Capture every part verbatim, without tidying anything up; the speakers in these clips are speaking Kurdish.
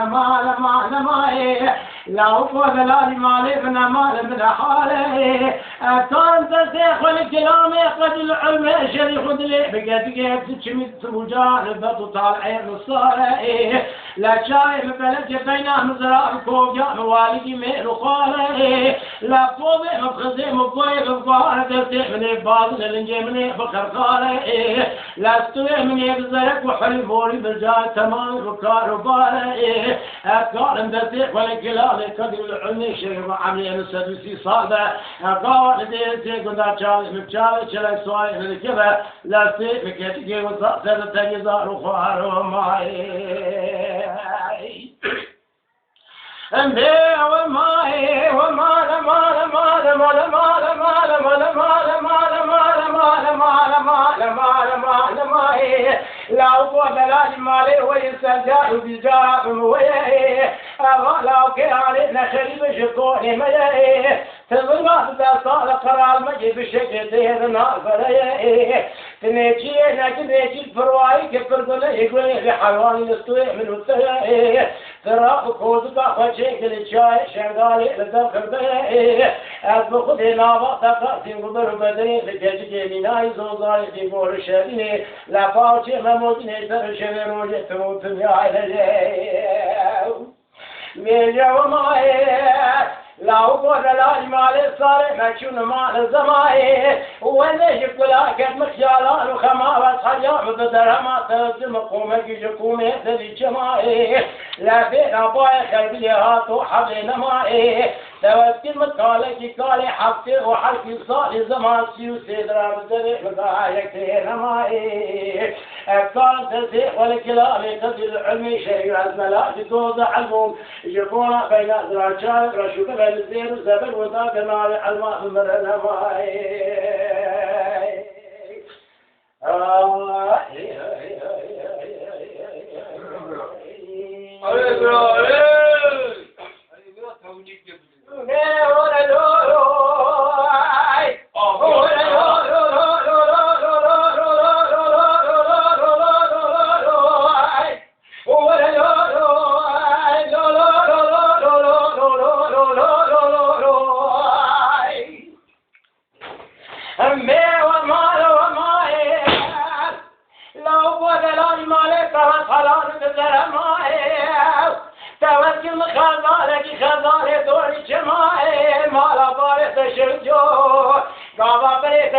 lema, lema, lema, e. Lawik û delalî malê bine, malê bine halê. Ekan destê xwe li kilamê qedil ilmê şerî xwe dilê bike, dike tu çimî tu uca li bet û talê misare. La çavê min belekê beyna min zirar û kovya min walidî mêr û xware. La povê min xizê min goyê min guhare, destê min ê bazin ê lingê min ê bi xerxare. La stûyê min ê bi zerek û herî morî bi cayê temamê bi kar û bare. Ez karim destê xwe li kilamê qedîr li ilmê şerî bi emrê min sed û sî sal be. Ez kawa li dê tê gunda çavê min çavê çelek suayê min dikibe. Lastê min keçikê wisa ser li tenê zar û xwar û mayê. Em bê we mayê, we male, male, male, male, male, male, male, male, male, male, male, male, male, male, male, male, mayê. Lawik û delalî malê we yê sercar û bîcar we ye. Eva lawikê alê nexerî be ji konê me ye. Ti zilma bi desta li qeral mekî bi şekê tê di nav bereyê. Ti nêçiyê ne ki nêçî pirwayî ki pir gule yê gulê li heywanî li stûyê min û te ye. Ti ra bi kozika xwe çêkî li çiyayê Şengalê li dev xirdeyê. Ez bi xwedê nava te qasî û ber û bedeyê li keçikê mînayî zozayê dî gor û şevînê. Lepa û çê me mozînê ser û şevê rojê tim û tim ya heyê. Mêje we mayê, lawik û delalî malê sarê me çûn mal zemayê. Wezê ji kulaket min xiyalan û xema wes heriya min bi derhema tewezî min qûmekî ji qûmê devî çemayê. Lefê nabayê xerbilê hat û heblê nemayê. Tewezkir min kalekî kalê heftê û heftê salî zeman sî û sê dira bi devê min daha yek tê nemayê. Efkar destê xwe li kilamê qedîr ilmê şerî ez mela ji doza elbûm. Ji bona beyna zira çar reşû bibe li zêr û zebir wenda di navê elma bimire nemayê.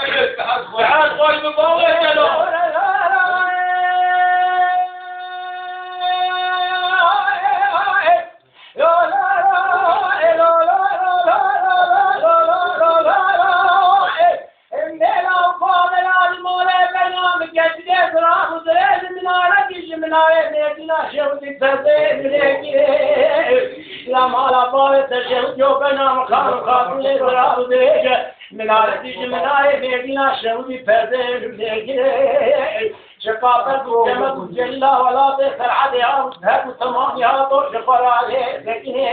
Sihet xweş bi bavê gelo. Em bela û bavera li malê bena min ketine zirar û dirê li minaretî ji minarê mêrdîna şewitî perdeyê min lê girê. La mala bavê te şewitiyo bena min xan û xatûnê zirar û dirêj e. Minaretî ji minarê mêrdîna şewitî perdeyê min lê girê. Ji Qafer bû Cemed û Celîla welatê Ferhadê hat, her du temamî hato ji xwe re lê sekinê.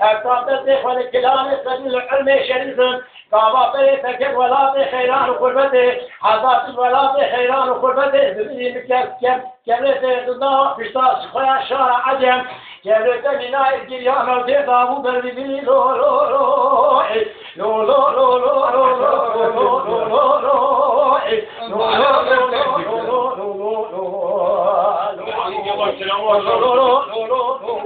Ev destê xwe li kilanê sedî li ilmê şerîf in. Gava berê te ket welatê xeyran û xurbetê, hezatî welatê xeyran û xurbetê, zivinî min kes kem, kevlê te dinda pişta ji xwe ya şara Ecem. Kevlê te mîna êzgirya mewtê dabû ber vî dilî lo lo lo, ê, lo lo lo lo lo lo lo lo lo lo lo, ê, lo lo lo lo lo lo lo lo lo.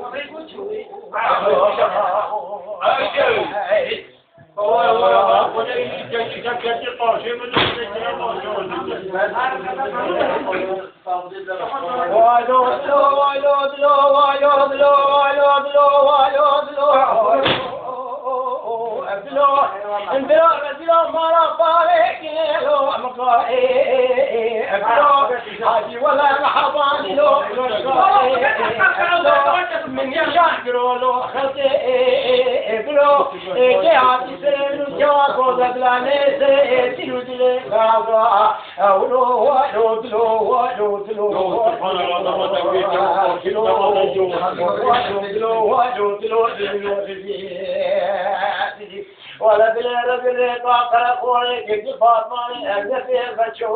Ya goza bla neyse, dilu dile gaga. Ewlo, walo, dilo, walo, dilo, Yo, subhanallah, tamam, tamam, tamam, tamam, tamam, tamam. Walo, dilo, walo, dilo, dilo, dilo. Wala bile, bile, ka, ka, kore, ke, ke, Fatma, ne, ne, ne, ne, ço,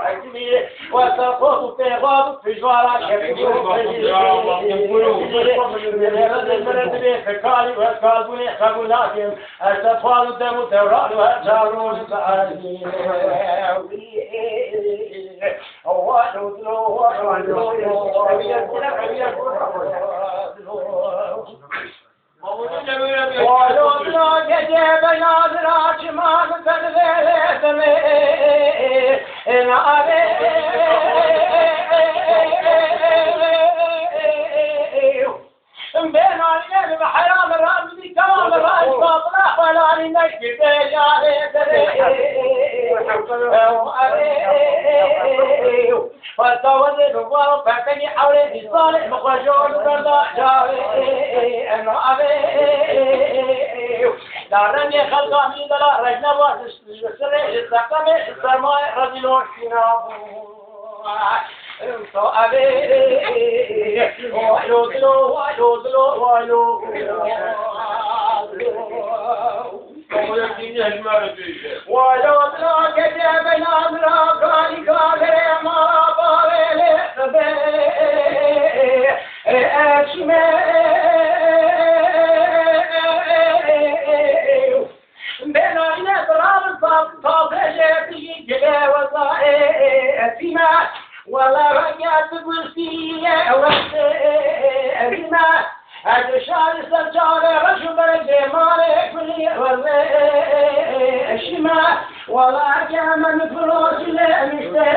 ekimi, wasa, kodu, pe, kodu, pijwara, ke, ke, Ya Allah, ke, buyurun. Bile, bile, bile, bile, fekari, wasa, bu ne, kabul, lakin, Estağfurullah, demu, devran, ve, çarun, ve, Bênanî ne bi heyran ran bî, tamam ran, batila xwelanî nekî, bê yarê derê. Ew erê. Fetawazê bi war û pertekî hewlê dîsanê bi xwe jor berda carê. Em avê. Da rengê xelka mî dela rejne va ji sirê, ji seqemê, ji sermayê rezîlo şîna bû. Bênayîne bi rabin tavêjê dijî gilê wezayê etîme. Wela renge tu gulsî ye wezê erîme. Ez şarî ser çavê reş û berê dêmarê gulî wezê eşîme. Wela eke me min firoşî lê enişte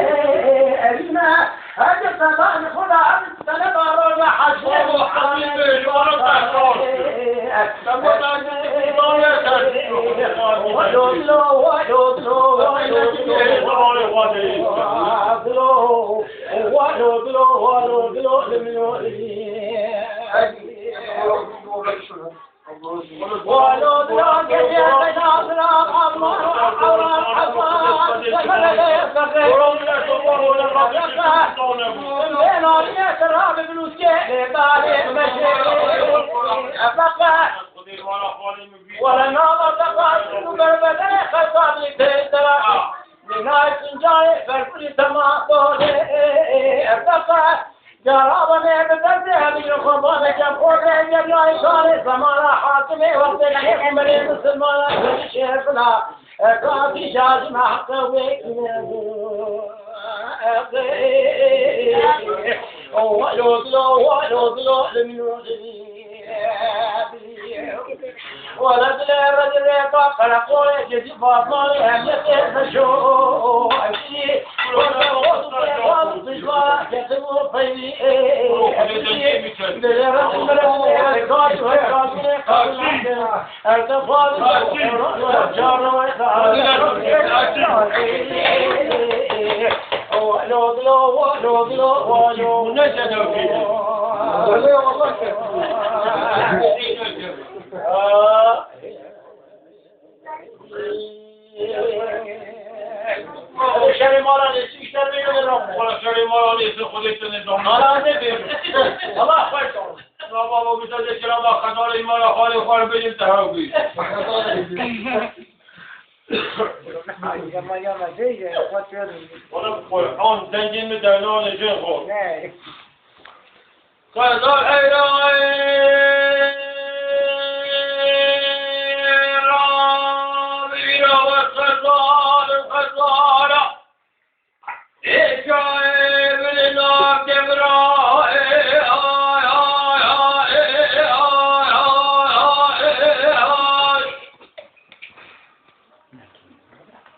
erîme. Hadi selam Xuda, hadi sana da roja haşre. Oğlum, hadi be, yuvarlak taşlar. Sen bu da bir şey var ya sen. Vay oğlum, vay oğlum, vay oğlum. Vay oğlum, vay oğlum, vay oğlum. Carabane bi derdê hemî xwe bane kem xwe de gel layê karê zemana hakimê wextê şêx Umerê misilmana şêfila. Kafî şaşim heqe wê kine. Walo dilo, walo dilo, limno. Wala dile, dile, dile, ka, karakolê, gezi, Fatma, hemiyetê, meşo, eşî. Şerê mala nêsî işte böyle bir laf. Wala şerê mala nêsî Xwedê tu nizam. Mala ne diyor? Allah koy. Baba, bu bize de kirama kadar imana hali hal benim tahawi. Yama, yama, şey, şey, kaçıyorum. Oğlum, Kur'an zengin mi derneğine şey koy. Ne? Qeza heyran, qeza, qeza, qeza. Ê çayê bilina kevra, ê, ay, ay, ay, ay, ê, ay, ay, ay, ê, ay, ay, ay.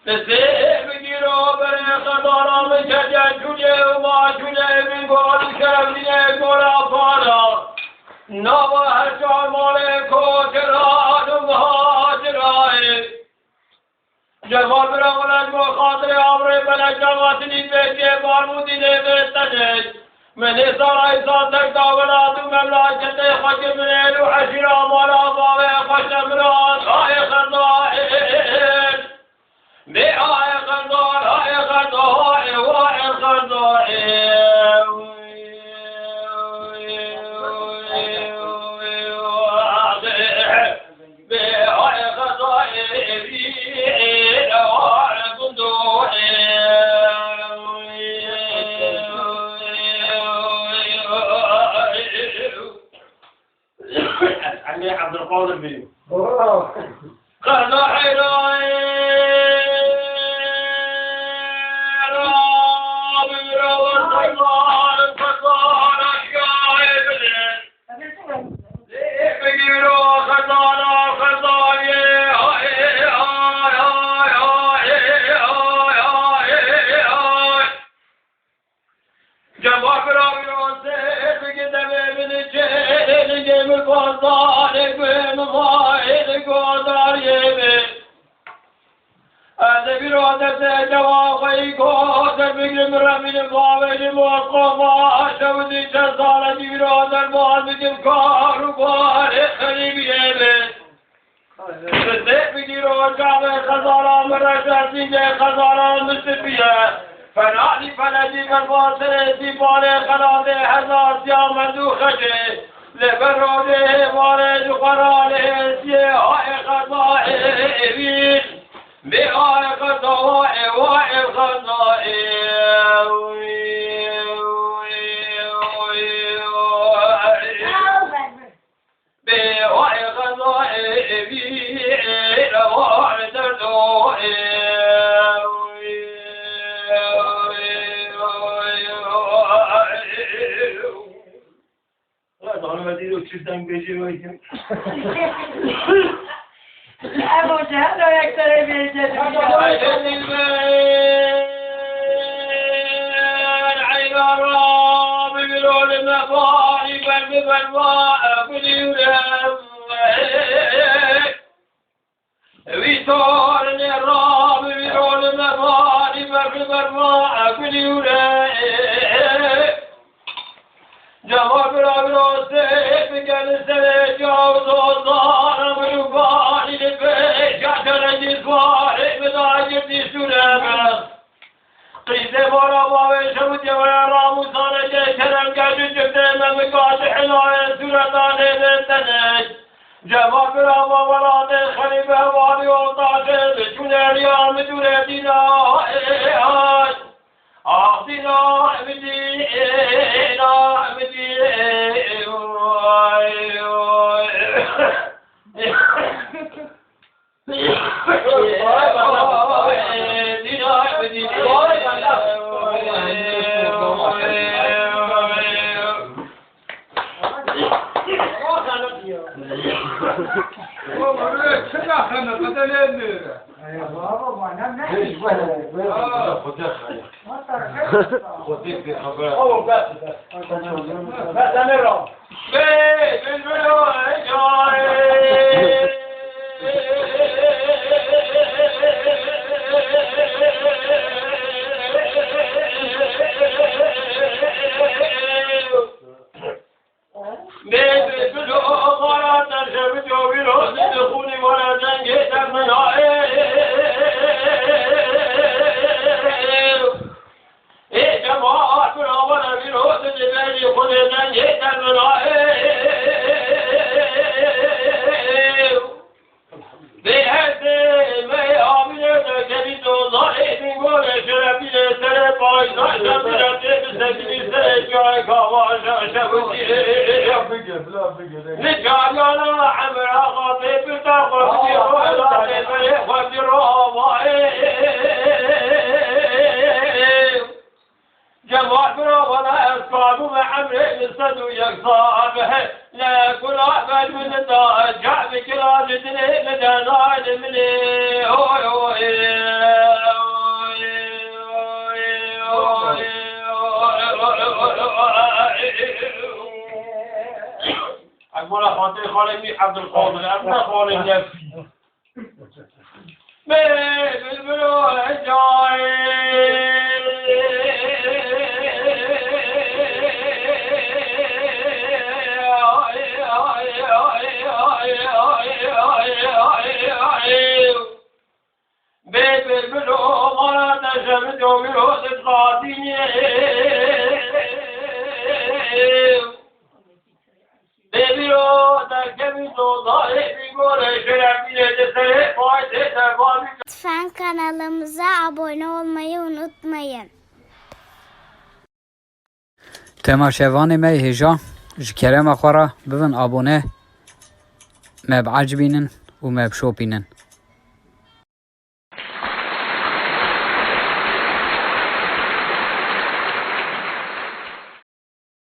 Destê min gîro berê xedara min ketiye cûlê û ma cûlê min gol û şerefdînê gola para. Nava her çar malê koçeran û muhacirayê. Cevabira wele ji bo xatirê avrê bele cavatinî pêkê barmûdî lê vê tenê. Min ê sara îsa tek da welat û memlaketê xwe ki min êl û eşîra mala bavê xweşe min a dayê xeza ê Ebdulqadir bî. Qeza heyra, heyra, bi mirawa qezan, qezan, aşkayê bidin. Bigiro xezana, xezaniyê, ay, ay, ay, ay. Cema bira bira sê bigi demê min çê, ligê min bazarê, gwe min vayê, li godariyê min. Ez ê bîra destê çawa xwe yî ku dest bigrim, revînim bavêjim û ez xwe xwe şewitî çend sal e jî bîra derbas bikim kar û barê xerîbiyê min. Destê bigîro çavê xezala min reşesî de xezala min sipiye. Fenalî felekî berbaserê sîpanê xelatê hezar siya mend û xeşê. Lê ber rojê hêvarê ji xwe ra lê hêsiyê hayê xezayê vîr. Bê ayê xezawa ê wa ê xezaê. Bê ayê xezaê vî ê rewa ê derdo ê. Ulan hanım edîro çift deng bêjê weykim. Ev hoca her yekserê bêje. Haydi dilber, eyla Rabbi, bir oğlum var, ben bir ben var, biliyorum. Wî tornê rabî, wî rolê me marî, berfî berma, gulî û re. Cema bira bira sê bike li serê cawzo zana min û balî li pêşa terekî zwarê min da girtî sûre me. Qîzê mala bavê şewitê waya ramûsane ke kerem ke ji ciftê me bika ji hilayê sûreta lê bê tenek. Cema bira ma welatê xerîbe warî û taşê bi çûneriya dîna, ê, ay. Ah dîna, dîna, dîna, ay, ay. Bê bilbilo mara te şevito wîro dixûnî were dengê te min a ê. Ê cemaat bira were wîro dibêjî xwedê dengê te min a ê. Bê hesê me amîne de kevî dozanê bingolê şerefî lê serê payîza şemîre tê bi sekinî serê cayê kava şe-, şevitî. Bila bigir, bila bigir. Li cariyana emir axa tê pirta xwe bidî xwe latê berê xwe bî ravayê. Cemaat bira wala ez kabû me emrê min sed û yek sal be. Ne kula ben min da ca bi kira ji dilê min de nayli min ê. Oy, oy, oy, oy, oy, oy. Ay, wala Fatih Xalemi Abdülkadir, Abdülkadir Nefsi. Bê bilbilo hecayê. Bê bilbilo mara te şevito wîro dixatînê. Lê bîro derkevî dozayê bîgorê şerefî lê di serê payê tê derbavî. Lütfen kanalımıza abone olmayı unutmayın. Temaşevanê me yê hêja, ji kerema xwe re bibin abone. me biecibînin û me bişopînin.